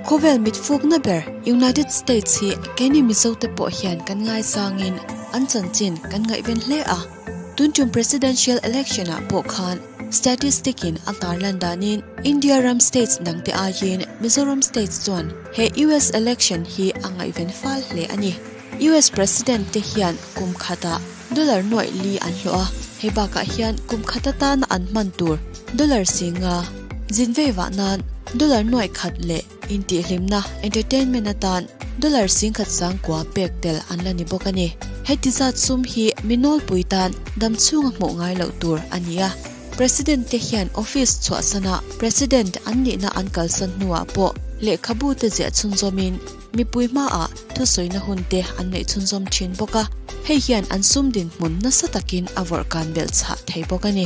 Khawvel mitfukna ber United States hi keini Mizote pawh hian kan ngaisangin an chanchin kan ngaihven hle a. Tun tum Presidential Election ah pawh khan statistic in a tarlan danin India ram states dangte aiin Mizoram states chuan he US election hi a ngaihven fal hle a ni. US President te hian kum khatah dollar nuaih li an hlawh a, hei bakah hian kum khat atana an hman tur dollar singa zin vei vah nan dollar nuaih khat leh intihhlimna, entertainment, atan dollar singkhat sangkua pek tel an la ni bawk a ni. Heti zat sum hi mi nawlpui tan damchhunga hmuh ngai loh tur a ni a. President te hian office chhuahsana President an nihna an kalsan hnuah pawh lehkhabu te ziah chhunzawmin Mipui hmaah thusawina hun te an neih chhunzawm thin bawk a, hei hian an sum dinhmun nasa takin a vawrh kan belh chhah thei bawk a ni.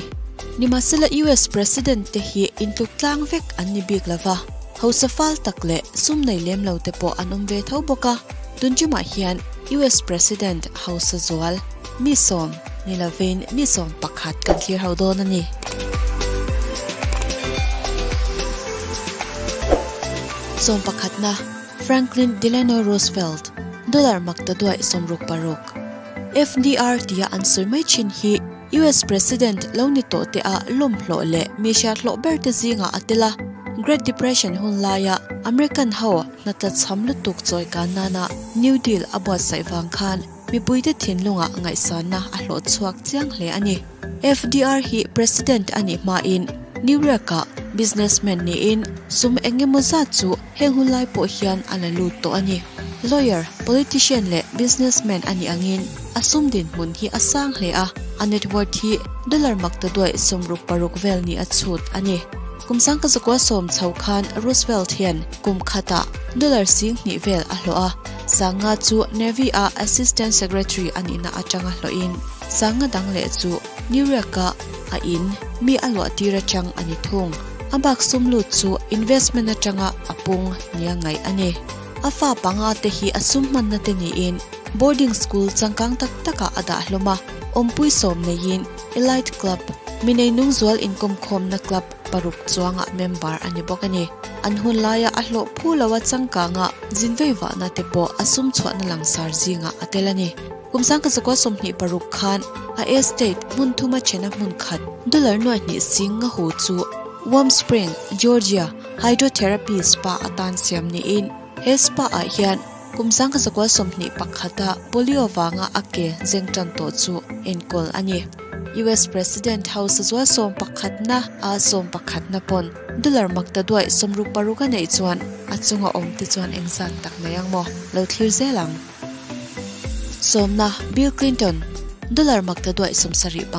Nimahsela US President te hi intluk tlang vek an ni bik lova, hausa fal tak leh sum nei lem lo te pawh an awm ve tho bawk a, tun tumah hian US President hausa zual mi sawm ni lovin mi sawm pakhat kan thlir ho dawn a ni. Sawm pakhatna. Franklin Delano Roosevelt, dollar makta duaih 66. FDR tia an sawi mai thin hi US President lo ni tawh te ah lawmhlawh leh mi hriathlawh ber te zingah a tel a. Great Depression hun laia American ho hna tlachham lutuk chawi kan nana New Deal a buatsaih vang khan mipuite thinlungah ngaihsanna a hlawh chhuak chiang hle a ni. FDR hi President a nih hmain New York-ah businessman niin sum eng emaw zat chu heng hun lai pawh hian a la lut tawh a ni. Lawyer, politician leh businessman a nih angin a sum dinhmun hi a sang hle a, a net worth hi dollar makta duaih 66 vel ni a chhut a ni. Kum sangka zakua sawm chho khan Roosevelt hian kum khatah dollar 2000 vel a hlawh a, sanga chu Navy-a Assistant Secretary a nihna atanga hlawhin sanga dang leh chu New York-a a in mi a luah tir atang a ni thung. A bak sum lut chu investment atanga a pung nia ngaih a ni. A fa panga te hi a sum hmanna te niin boarding school changkang tak takah a dah hlawm a, awmpui sawm neiin Elite Club, mi neinung zual inkawmkhawmna club paruk chuangah member a ni bawk a ni. An hun laia a hlawh phu lo a changkanga zin vei vahna te pawh a sum chhuahna langsar zingah a tel a ni. Kum 1926 khan a estate hmun thuma thena hmun khat dollar nuaihnih sing nga hu chu Warm Spring, Georgia Hydrotherapy Spa atan siam niin he spa ah hian kum 1921 a polio vanga a ke zeng tan tawh chu enkawl a ni. US President hausa zual sawm pakhatna a sawm pakhatna pawn dollar makta duaih 66 a neih chuan a chunga awm te chuan engzat tak nei ang maw? Lo thlir zel ang. Sawmna Bill Clinton dollar makta duaih 75.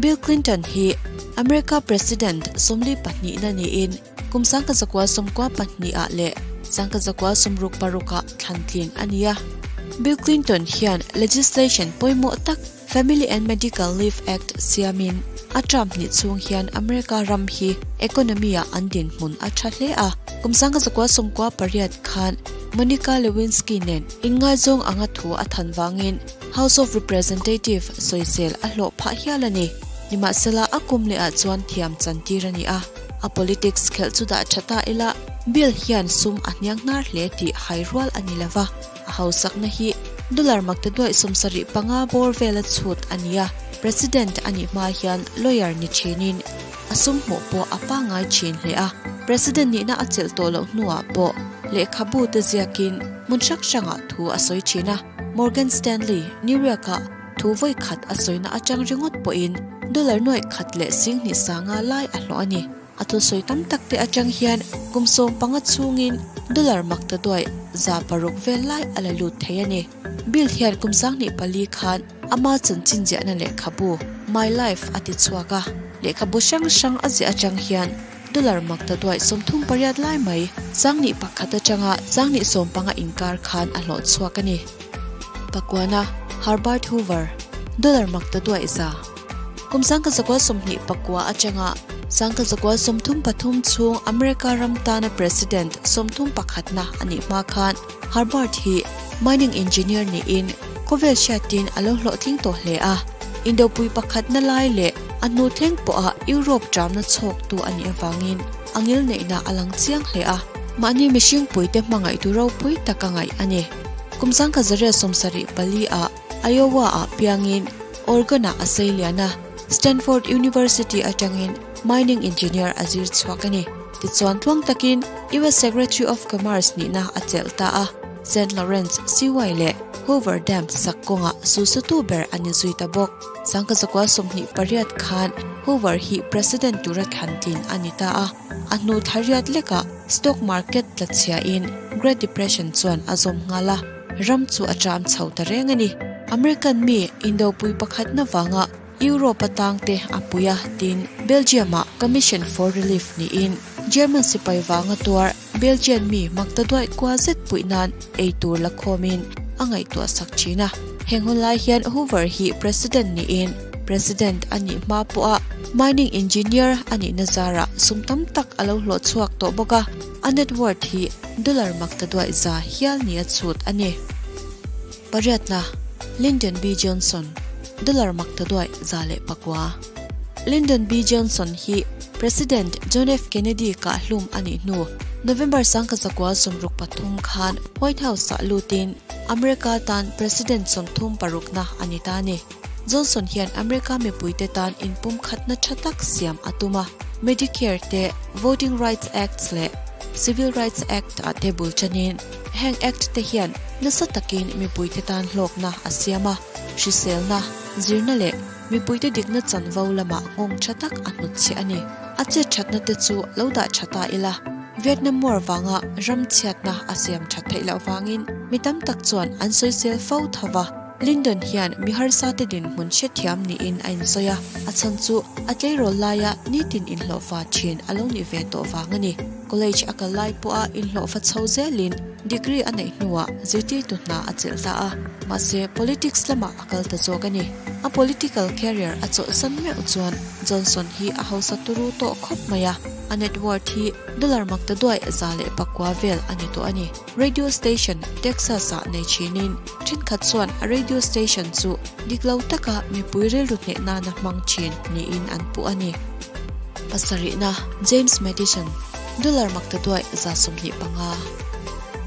Bill Clinton hi America President 42 na niin kum 1992 ah leh 1966 ah thlantlin a ni a. Bill Clinton hian legislation pawimawh tak Family and Medical Leave Act siamin a term hnih chhung hian America ram hi economy ah an dinhmun a tha hle a. Kum 1998 khan Monica Lewinsky nen inngaizawng anga thu a than vangin House of Representative sawisel a hlawh phah hial a ni. Nimahsela a kum leh ah chuan thiam chantir a ni a. A politics khelh chu dah tha ta ila Bill hian sum a hniang hnar hle tih hai rual a ni lova. A hausakna hi dollar makta duaih 75 bawr vel a chhut a ni a. President a nih hma hian lawyer ni thinin a sum hmuh pawh a pangngai thin hle a. President nihna a chelh tawh loh hnuah pawh lehkhabu te ziakin hmun hrang hrangah thu a sawi thin a. Morgan Stanley, New York-ah thu vawi khat a sawina atang ringawt pawhin dollar nuaih khat leh 2000 sanga lai a hlawh a ni. A thusawi tam tak te atang hian kum 15 chhungin dollar makta duaih 600 vel lai a la lut thei a ni. Bill hian kum 2004 khan ama chanchin ziahna lehkhabu My Life a ti chhuak a. Lehkhabu hrang hrang a ziah atang hian dollar makta duaih 38 lai mai 21 atanga 25 inkar khan a hlawh chhuak a ni. Pakuana Herbert Hoover dollar makta duaih 100. Kum 1929 atanga 1933 chhung America ram tana President 31 na ani hma khan Herbert hi mining engineer niin khawvel hriatin a lo hlawh tling tawh hle a. Indopui pakhat na lai leh a hnu thleng pawh a Europe tramna chhawk tu ani awangin angil neihna a lang chiang hle a. Mahni mihring puite hmangaihtu ropui tak a ngaih a ni. Kum 1974 ah Iowa ah piangin Oregon ah a sei lian a, Stanford University atangin Mining Engineer a zir chhuak a ni. Tichuan tluang takin US Secretary of Commerce nihna a chelh ta a, Saint Lawrence Siwai leh Hoover Dam sak kawngah susutu ber a ni zui ta bawk. 1928 khan Hoover hi President tura thlan tlin a ni ta a, a hnu thla riat lekah stock market tla chhiain Great Depression chuan a zawm nghal a, ram chu a ṭam chho ta reng a ni. American mi indopui pakhatna vanga Europe atangte a pui a, tin Belgium-ah Commission for Relief niin German sipai vanga tuar Belgian mi maktaduaih kua zet puih nan ei tur la khawmin a ngaihtuah sak thin a. Heng hun lai hian Hoover hi President niin President a nih hma pawha mining engineer a nihna zarah sum tam tak a lo hlawh chhuak tawh bawk a, a net worth hi dollar maktaduaih za hial nia chhut a ni. Pariatna, Lyndon B. Johnson, dollar maktaduaih 104. Lyndon B. Johnson hi President John F. Kennedy kahhlum a nih hnu November 1963 khan White House-ah lutin America tan President 36na a ni ta a ni. Johnson hian America mipuite tan inpumkhatna tha tak siam a tum a, Medicare te, Voting Rights Acts leh Civil Rights Act ah te bul chanin heng Act te hian nasa takin mipuite tan hlawkna a siam a, hriselna, zirna leh mipuite dikna chanvo lamah nghawng tha tak a hnutchhiah a ni. A chet thatna te chu lo dah tha ta ila, Vietnam War vanga ram chhiatna a siam that theih loh vangin mi tam tak chuan an sawisel fo tho va. Lyndon hian mi harsa te dinhmun hrethiam niin a insawi a, a chhan chu a tleirawl laia nitin inhlawhfa thin a lo nih ve tawh vang a ni. College a kal lai pawha inhlawhfa chho zelin degree a neih hnuah zirtirtu hna a chelh ta a, mahse politics lamah a kal ta zawk a ni. A political career a chawlhsan meuh chuan Johnson hi a hausa turu tawh khawp mai a, a net worth hi dollar maktaduaih 109 vel a ni tawh a ni. Radio station Texas-ah nei thinin thenkhat chuan a radio station chu dik lo taka mipui rilru hneh nana hmang thin niin an puh a ni. Pasarihna, James Madison, dollar maktaduaih 25.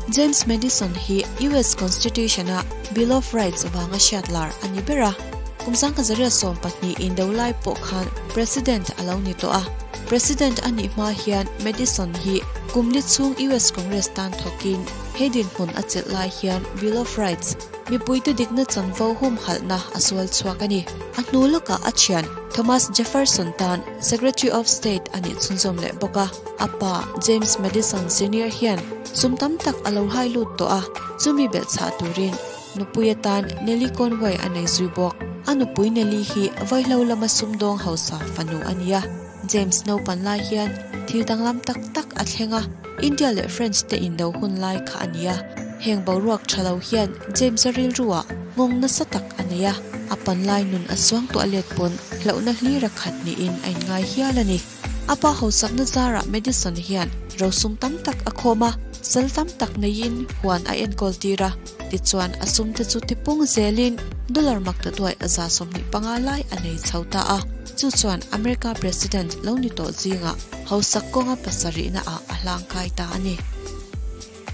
James Madison hi US Constitution-a Bill of Rights vanga hriat lar a ni ber a. Kum 1912 indo lai pawh khan President a lo ni tawh a. President a nih hma hian Madison hi kum li chhung US Congress tan thawkin he dinhmun a chelh lai hian Bill of Rights, mipuite dikna chanvo humhalhna a sual chhuak a ni. A hnu lawkah a thian Thomas Jefferson tan Secretary of State a nih chhunzawm leh bawk a. A pa James Madison Senior hian sum tam tak a lo hai lut tawh a, chumi belhchhah turin nupui atan Nellie Conway a nei zui bawk. A nupui Nellie hi vaihlo lama sumdawng hausa fanu a ni a. James naupan lai hian thil danglam tak tak a thleng a, India leh French te indo hun lai kha a ni a. Heng boruak tha lo hian James-a rilruah nghawng nasa tak a nei a, a panlai nun a suang tuah let pawn hlauhna hlir a khat niin a inngai hial a ni. A pa hausakna zarah Madison hian rosum tam tak a khawm a, sal tam tak neiin huan a enkawl tir a. Tichuan a sumte chu tipung zelin dollar maktaduaih 25 lai a nei chho ta a, chu chuan America President lo ni tawh zingah hausak kawnga pasarihna ah a hlangkai ta a ni.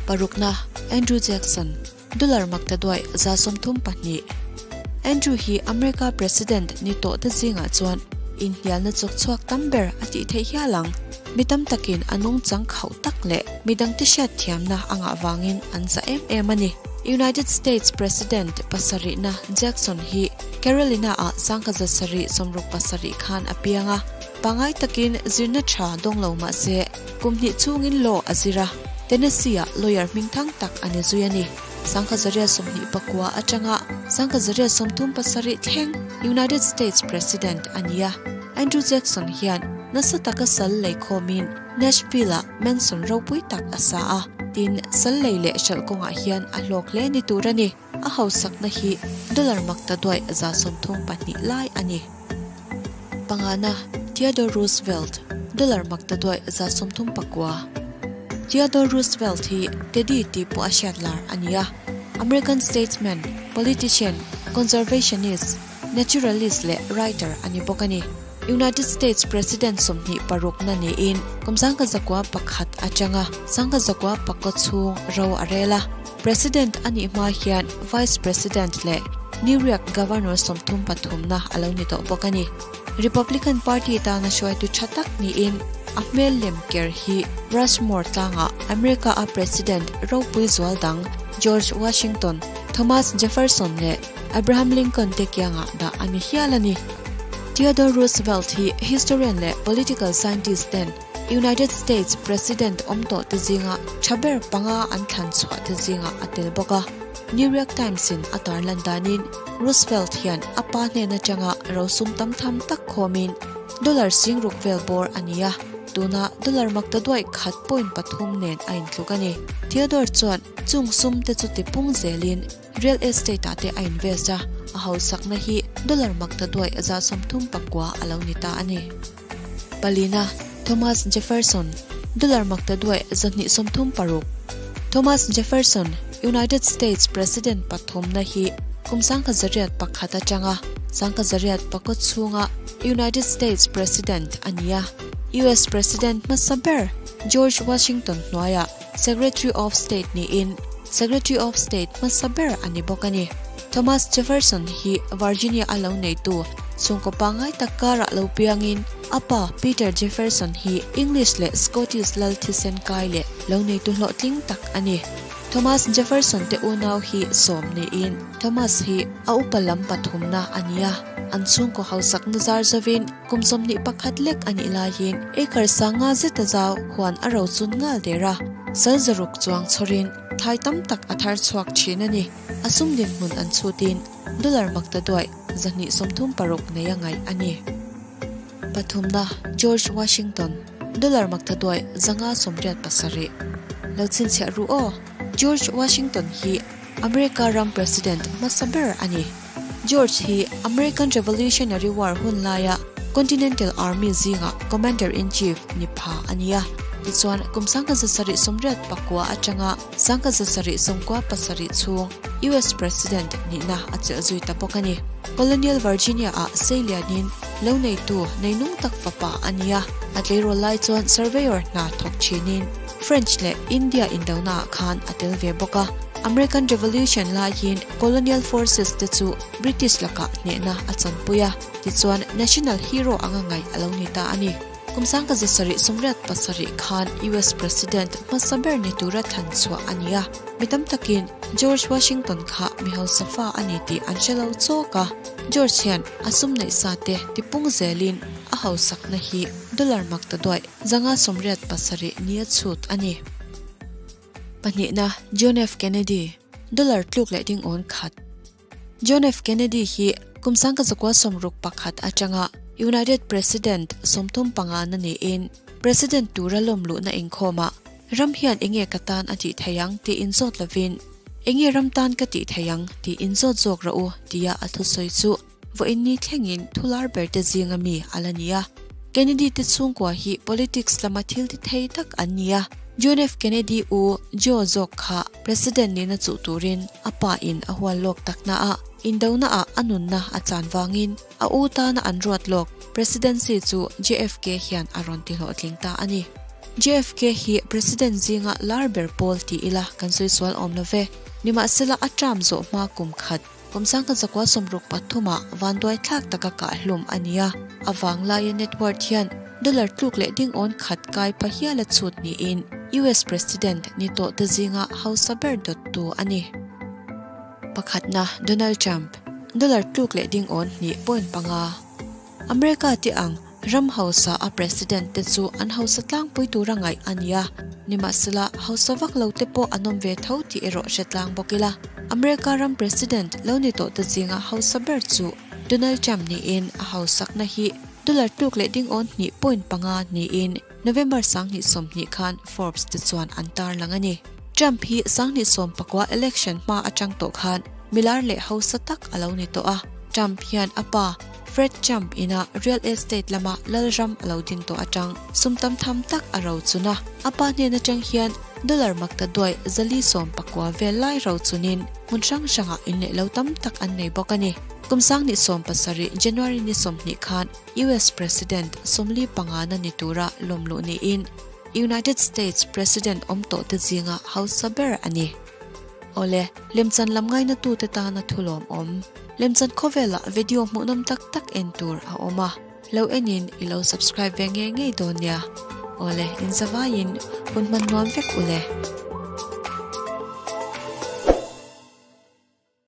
Parukna, Andrew Jackson, dollar maktaduaih 32. Andrew hi America President ni tawh te zingah chuan inhnialna chawk chhuak tam ber a tih theih hial ang. Mi tam takin a nungchang khauh tak leh midangte hriatthiamna a ngah vangin an za em em a ni. United States President pasarihna Jackson hi Carolina-ah 1767 khan a piang a, pangai takin zirna tha dawng lo mah se kum hnih chhungin law a zir a, Tennessee-ah lawyer hmingthang tak a ni zui a ni. 1929 atanga 1937 thleng United States President a ni a, Andrew Jackson hian nasa taka sal lei khawmin Nashville-ah mansion ropui tak a sa a, tin sal lei leh hralh kawngah hian a hlawk hle ni tur a ni. A hausakna hi dollar maktaduaih 32 lai a ni. Pangana, Theodore Roosevelt, dollar maktaduaih 39. Theodore Roosevelt hi Teddy tih pawh a hriat lar a ni a. American statesman, politician, conservationist, naturalist leh writer a ni bawk a ni. United States President 26 na niin kum 1901 atanga 1949 chhung ro a rel a. President a nih hma hian Vice President leh New York Governor 33 na a lo ni tawh bawk a ni. Republican Party tana hruaitu tha tak niin a hmel lem ker hi Rushmore tlangah America a President ropui zual dang George Washington, Thomas Jefferson leh Abraham Lincoln te kiangah dah a ni hial a ni. Theodore Roosevelt hi historian leh political scientist ten United States President awm tawh te zinga tha ber panga an thlan chhuah te zingah a tel bawk a. New York Times in a tarlan danin Roosevelt hian a pa hnen atanga rosum tam tham tak khawmin dollar 60,000 vel bawr a ni a, tuna dollar 1.3 nen a intluk a ni. Theodore chuan chung sum te chu tipung zelin real estate ah te a invest a, a hausakna hi dollar 134 a lo ni ta a ni. Palina, Thomas Jefferson, dollar 236. Thomas Jefferson, United States President pathumna hi kum 1901 atanga 1904 chhunga United States President a ni a. US President hmasa ber George Washington hnuaiah Secretary of State niin Secretary of State hmasa ber a ni bawk a ni. Thomas Jefferson hi Virginia a lo neitu chhungkaw pangngai tak karah lo piangin a pa Peter Jefferson hi English leh Scottish lal thisen kai leh lo neitu hlawhtling tak a ni. Thomas Jefferson te unau hi 10 niin Thomas hi a upa lam pathumna a ni a. An chhungkaw hausakna zar zovin kum 21 lek a nih laiin acre 500 zeta zau huan a rochun ngal der a. Sal 600 chuang chhawrin thlai tam tak a thar chhuak thin a ni. A sum dinhmun an chhutin dollar 236 nei a ngaih a ni. Pathumna, George Washington, dollar 587. Lo chhinchhiah ru aw. George Washington hi America ram President hmasa ber a ni. George hi American Revolutionary War hun laia Continental Army zinga Commander-in-Chief ni pha a ni a. Tichuan kum 1789 atanga 1797 chhung US President nihna a chelh zui ta bawk a ni. Colonial Virginia ah seilianin lo neitu neinung tak fapa a ni a. A tleirawl lai chuan surveyor hna thawk thinin French leh India indona ah khan a tel ve bawk a. American Revolution laiin Colonial Forces te chu British lakah hnehna a chanpui a. Tichuan National Hero anga ngaih a lo ni ta a ni. Kum 1787 khan US President hmasa ber ni tura thlan chhuah a ni a. Mi tam takin George Washington kha mi hausa fa a ni tih an hre lo chawk a. George hian a sum neih sa te tipung zelin a hausakna hi dollar 587 ni a chhut a ni. Pahnihna, John F. Kennedy, dollar 1.01. John F. Kennedy hi kum 1961 atanga United President 35 na niin President tura lawm luhna inkhawmah ram hian enge ka tan a tih thei ang tih inzawt lovin enge ram tan ka tih thei ang tih inzawt zawk rawh u tia a thusawi chu vawiin ni thlengin thular ber te zinga mi a la ni a. Kennedy te chhungkua hi politics lama thil ti thei tak an ni a. John F. Kennedy u Joe zawk kha President nihna chuh turin a pa in a hual lawk takna a indona ah a nunna a chan vangin a u tana an ruat lawk presidency chu JFK hian a rawn ti hlawhtling ta a ni. JFK hi President zinga lar ber pawl ti ila kan sawi sual awm lo ve. Nimahsela a term zawh hma kum khat kum 1963 ah vanduai thlak taka kah hlum a ni a. A vanglaia net worth hian dollar 1.01 kai pa hial a chhut niin US President ni tawh te zinga hausa ber dawttu a ni. Pakhatna, Donald Trump, dollar 1.25. America te ang ram hausa a President te chu an hausa tlangpui tura ngaih a ni a. Nimahsela hausa vak lo te pawh an awm ve tho tih erawh hre tlang bawk ila. America ram President lo ni tawh te zinga hausa ber chu Donald Trump niin a hausakna hi dollar 1.25 niin November 2020 khan Forbes te chuan an tarlang a ni. Trump hi 2019 election hma atang tawh khan milar leh hausa tak a lo ni tawh a. Trump hian a pa Fred Trump ina real estate lama lalram a lo din tawh atang sum tam tham tak a rochun a. A pa hnen atang hian dollar maktaduai 419 vel lai rochunin hmun hrang hrangah in leh lo tam tak an nei bawk a ni. Kum 2017 January ni 20 khan US President 45 na ni tura lawmluh niin United States President awm tawh te zinga hausa ber a ni. Awle, lemchan lam ngaina tute tana thulawm awm. Lemchan khawvela video hmuhnawm tak tak en tur a awm a. Lo enin i lo subscribe ve ngei ngei dawn nia. Awle, in zavaiin hun hman nuam vek ule.